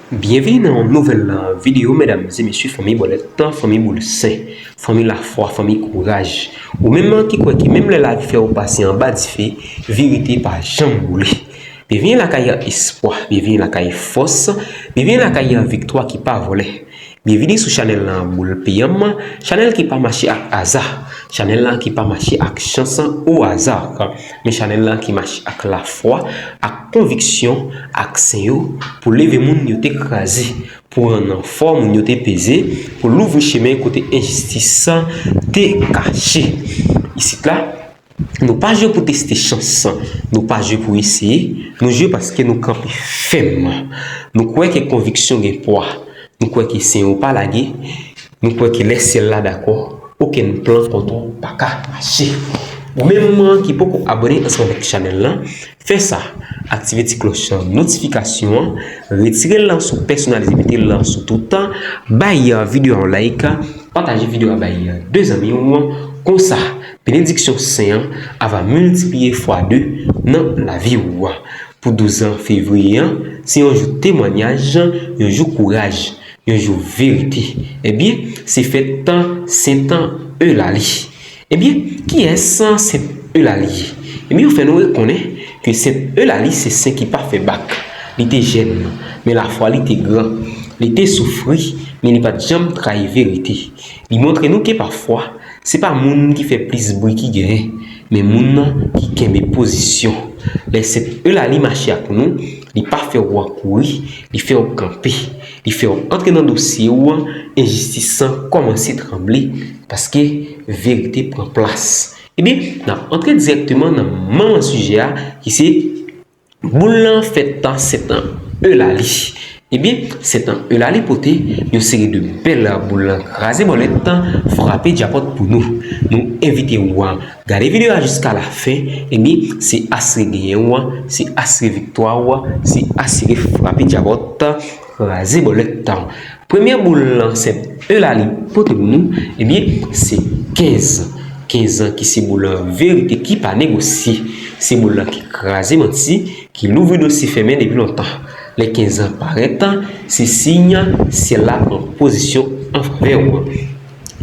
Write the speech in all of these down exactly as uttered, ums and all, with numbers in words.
Byenvini nan yon nouvèl videyo, medam e mesye, fanmi bòlèt, fanmi boul sen, fanmi lafwa, fanmi kouraj. Ou menm ki kwè ke menm lè lavi fè w pase anba dife, verite pa janm boule. Byenvini lakay espwa, byenvini lakay fòs, byenvini lakay viktwa ki pa vole. Byenvini sou chanèl lan Boul P M, chanèl ki pa mache ak aza, chanèl lan ki pa mache ak chans o aza, men chanèl lan ki mache ak lafwa, ak konviksyon, ak sen yo, pou leve moun yo te kraze, pou rann fò moun yo te peze, pou louvri chemen kote enjistis te kache. Isit la, nou pa jwe pou teste chans, nou pa jwe pou eseye, nou jwe paske nou kanpe fèm. Nou kwè ke konviksyon gen pwa, nou kwè ke sen yo pa lage, nou kwè ke lè syèl la dakò, okenn plan kont ou pa ka mache. Ou menm ki poko abòne ansanm avèk chanèl lan, fè sa, aktive ti klòch notifikasyon an, retire l sou pèsonalize, mete l sou tout, bay videyo a yon like, pataje videyo a bay de zanmi w, konsa, benediksyon sen an ava miltipliye fwa de nan lavi w. Pou douz fevriye an, se yon jou temwanyaj, yon jou kouraj, yon jou verite. Ebyen, se fèt Sent Eulalie. Ebyen, kiyès Sent Eulalie ye? Ebyen, yo fè nou rekonnen ke Sent Eulalie se sen ki pa fè bak. Li te jèn, men lafwa li te gran. Li te soufri, men li pa t janm trayi verite. Li montre nou ke pafwa, se pa moun ki fè plis bri ki genyen, men moun ki kenbe pozisyon. Lè Sent Eulalie mache ak nou, li pa fè w kouri, li fè w kanpe. Li fè w antre nan dosye w, enjistis lan kòmanse tranble, paske verite pran plas. Ebyen, n ap antre dirèkteman nan manman sijè a, ki se boul lan fèt Sent Eulalie. Ebyen, Sent Eulalie pote yon seri de bèl boul lan kraze bòlèt, frape djapòt pou nou. Nou envite w gade videyo a jiska lafen. Ebyen, se asire genyen w, se asire viktwa w, se asire frape djapòt, kraze bòlèt. Premye boul lan Sent Eulalie pote pou nou, ebyen, se kenz. Kenz ki se boul lan verite ki pa negosye. Se boul lan ki kraze manti, ki louvri dosye fèmen depi lontan. Lè kenz lan parèt, se siy syèl la pran pozisyon an favè w.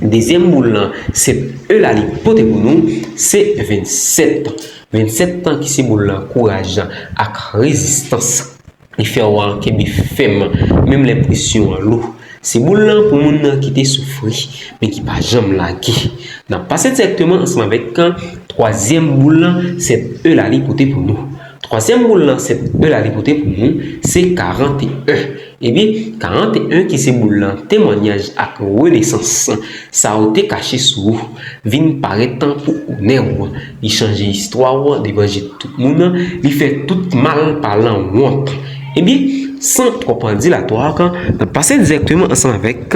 Dezyèm boul lan Sent Eulalie pote pou nou, se vennsèt. Vennsèt ki se boul lan kouraj ak rezistans. Li fè w kenbe fèm, menm lè presyon an lou. Se boul lan pou moun nan ki te soufri, men ki pa janm lage. N ap pase dirèkteman ansanm avèk twazyèm boul lan Sent Eulalie pote pou nou. Twazyèm boul lan Sent Eulalie pote pou nou, se karant e en. Ebyen, karant e en ki se boul lan temwanyaj ak renesans. Sa ou te kache sou ou, vin parèt pou onè w. Li chanje istwa w devan je tout moun, li fè tout mal pa lan wont. Ebyen, san twòp dilatwa, n ap pase dirèkteman ansanm avèk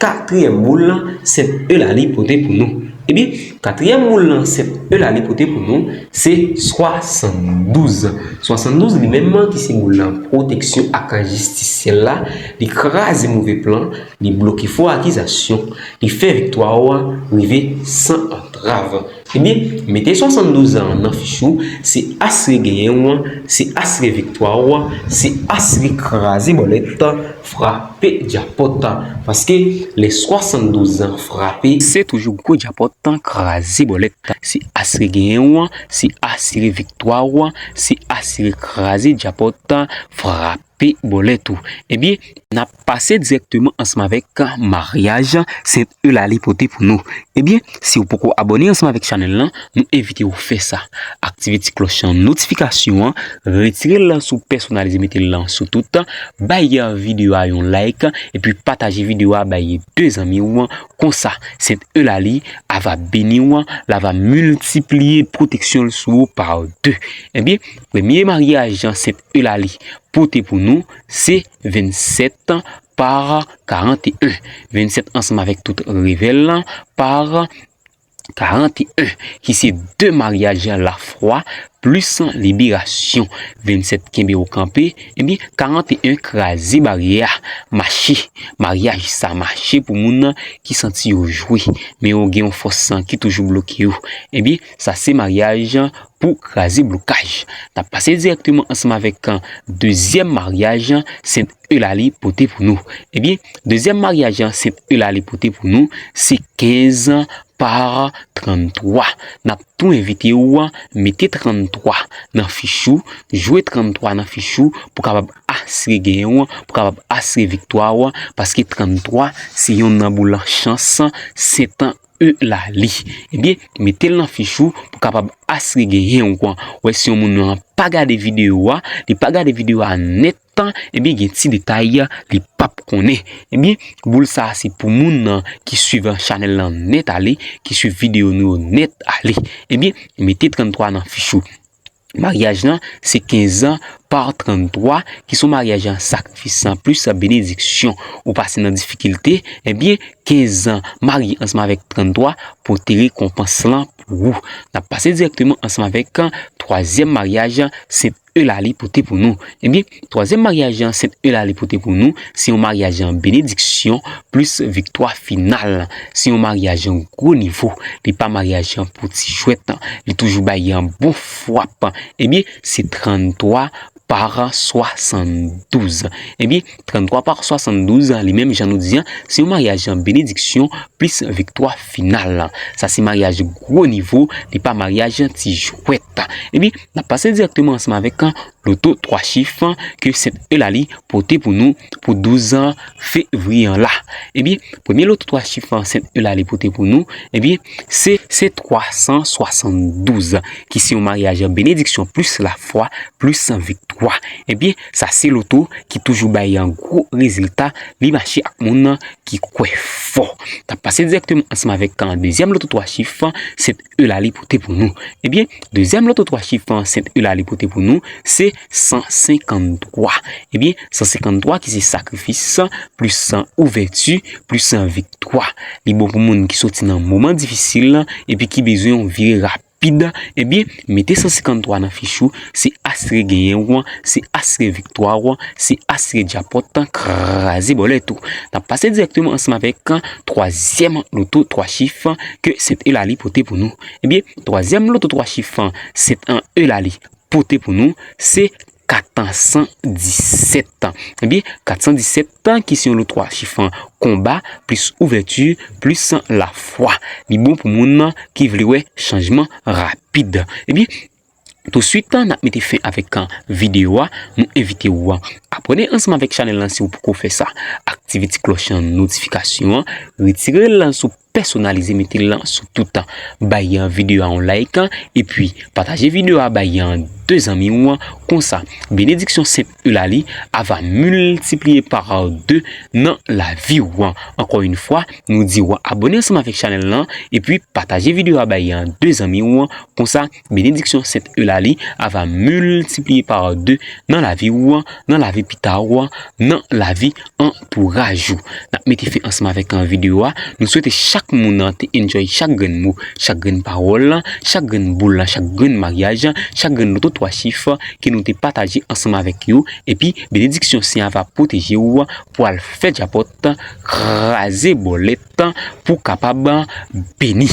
katriyèm boul lan Sent Eulalie pote pou nou. Ebyen, katriyèm boul lan Sent Eulalie pote pou nou, se swasanndouz. Swasanndouz li menm ki se boul lan pwoteksyon ak jistis syèl la, li kraze move plan, li bloke fo akizasyon, li fè viktwa w rive san antrav. Ebyen, mete swasanndouz an nan fich ou, se asire genyen w, se asire viktwa w, se asire kraze bòlèt, frape djapòt. Paske lè swasanndouz an frape, se toujou gwo djapòt, kraze bòlèt. Se asire genyen w, se asire viktwa w, se asire kraze djapòt, frape bòlèt ou. Ebyen, n ap pase dirèkteman ansanm avèk maryaj Sent Eulalie pote pou nou. Ebyen, si w poko abòne ansanm avèk chanèl lan, nou envite w fè sa. Aktive ti klòch notifikasyon an, retire l sou pèsonalize, mete l sou tout, bay videyo a yon like, epi pataje videyo a bay de zanmi w. Konsa, Sent Eulalie ava beni w, l ava miltipliye pwoteksyon l sou ou pa de. Ebyen, premye maryaj Sent Eulalie pote pou nou, se vennsèt pa karant e en. Vennsèt ansanm avèk tout revè l pa karant e en, ki se de maryaj lafwa, plis liberasyon. Vennsèt, kenbe w kanpe. Ebyen, karanteyen, kraze baryè a. Mache. Maryaj sa mache pou moun ki santi yo jwe, men yo gen yon fòs ki toujou bloke yo. Ebyen, sa se maryaj pou kraze blokaj. N ap pase dirèkteman ansanm avèk dezyèm maryaj Sent Elali pote pou nou. Ebyen, dezyèm maryaj Sent Elali pote pou nou, se kenz pa tranntwa. N ap tou envite w mete tranntwa nan fich ou, jwe tranntwa nan fich ou pou kapab asire genyen w, pou kapab asire viktwa w, paske tranntwa se yonn nan boul chans Sent Elali. Ebyen, mete l nan fich ou pou kapab asire genyen w. Wè, si yon moun pa gade videyo a, li pa gade videyo a nèt, ebyen, gen ti detay li p ap konnen. Ebyen, boul sa a se pou moun nan ki swiv chanèl lan nèt ale, ki swiv videyo nou yo nèt ale. Ebyen, mete tranntwa nan fich ou. Maryaj lan se kenz pa tranntwa, ki se yon maryaj sakrifis plis benediksyon. Ou pase nan difikilte, ebyen, kenz marye ansanm avèk tranntwa pote rekonpans lan pou ou. N ap pase dirèkteman ansanm avèk twazyèm maryaj Sent Elali pote pou nou. Ebyen, twazyèm maryaj Sent Elali pote pou nou, se yon maryaj benediksyon plis viktwa final. Se yon maryaj gwo nivo. Li pa maryaj pou ti jwèt. Li toujou bay yon bon fwap. Ebyen, se tranntwa pa swasanndouz. Ebyen, tranntwa pa swasanndouz, li menm jan nou di a, se yon maryaj benediksyon plis viktwa final. Sa se maryaj gwo nivo, li pa maryaj ti jwèt. Ebyen, n ap pase dirèkteman ansanm avèk loto twa chif ke Sent Elali pote pou nou pou douz fevriye an la. Ebyen, premye loto twa chif Sent Elali pote pou nou, ebyen, se, se twa san swasanndouz, ki se yon maryaj benediksyon plis lafwa, plis viktwa. Ebyen, sa se loto ki toujou bay yon gwo rezilta, li mache ak moun ki kwè fò. N ap pase dirèkteman ansanm avèk dezyèm loto twa chif Sent Elali pote pou nou. Ebyen, dezyèm loto twa chif Sent Elali pote pou nou, se san senkanntwa. Ebyen, san senkanntwa ki se sakrifis, plis ouvèti, plis viktwa. Li bon pou moun ki soti nan moman difisil, epi ki bezwen yon vire rapid. Ebyen, mete san senkanntwa nan fich ou, se asire genyen w, se asire viktwa w, se asire djapòt, kraze bòlèt ou. N ap pase dirèkteman ansanm avèk twazyèm loto twa chif ke Sent Elali pote pou nou. Ebyen, twazyèm loto twa chif Sent Elali pote pou nou, se kat san disèt. Ebyen, kat san disèt ki se yon loto twa chif konba, plis ouvèti, plis lafwa. Li bon pou moun ki vle wè chanjman rapid. Ebyen, touswit, n ap mete fen avèk videyo a. Nou envite w abòne ansanm avèk chanèl lan si w poko fè sa. Aktive ti klòch notifikasyon an, retire l sou pèsonalize, mete l sou tout. Bay videyo a yon like, epi pataje videyo a bay de zanmi w. Konsa, benediksyon Sent Elali a va miltipliye pa de nan lavi w. Ankò yon fwa, nou di w abòne ansanm avèk chanèl lan, epi pataje videyo a bay de zanmi w. Konsa, benediksyon Sent Elali a va miltipliye pa de nan lavi w, nan lavi pita w, nan lavi antouraj ou. N ap mete fen ansanm avèk videyo a. Nou swete chak moun te enjoy chak grenn mo, chak grenn pawòl, chak grenn boul, chak grenn maryaj, chak grenn loto twa chif ke nou te pataje ansanm avèk yo. Epi, benediksyon Senyè a va pwoteje w pou al fè djapòt, kraze bòlèt pou kapab beni.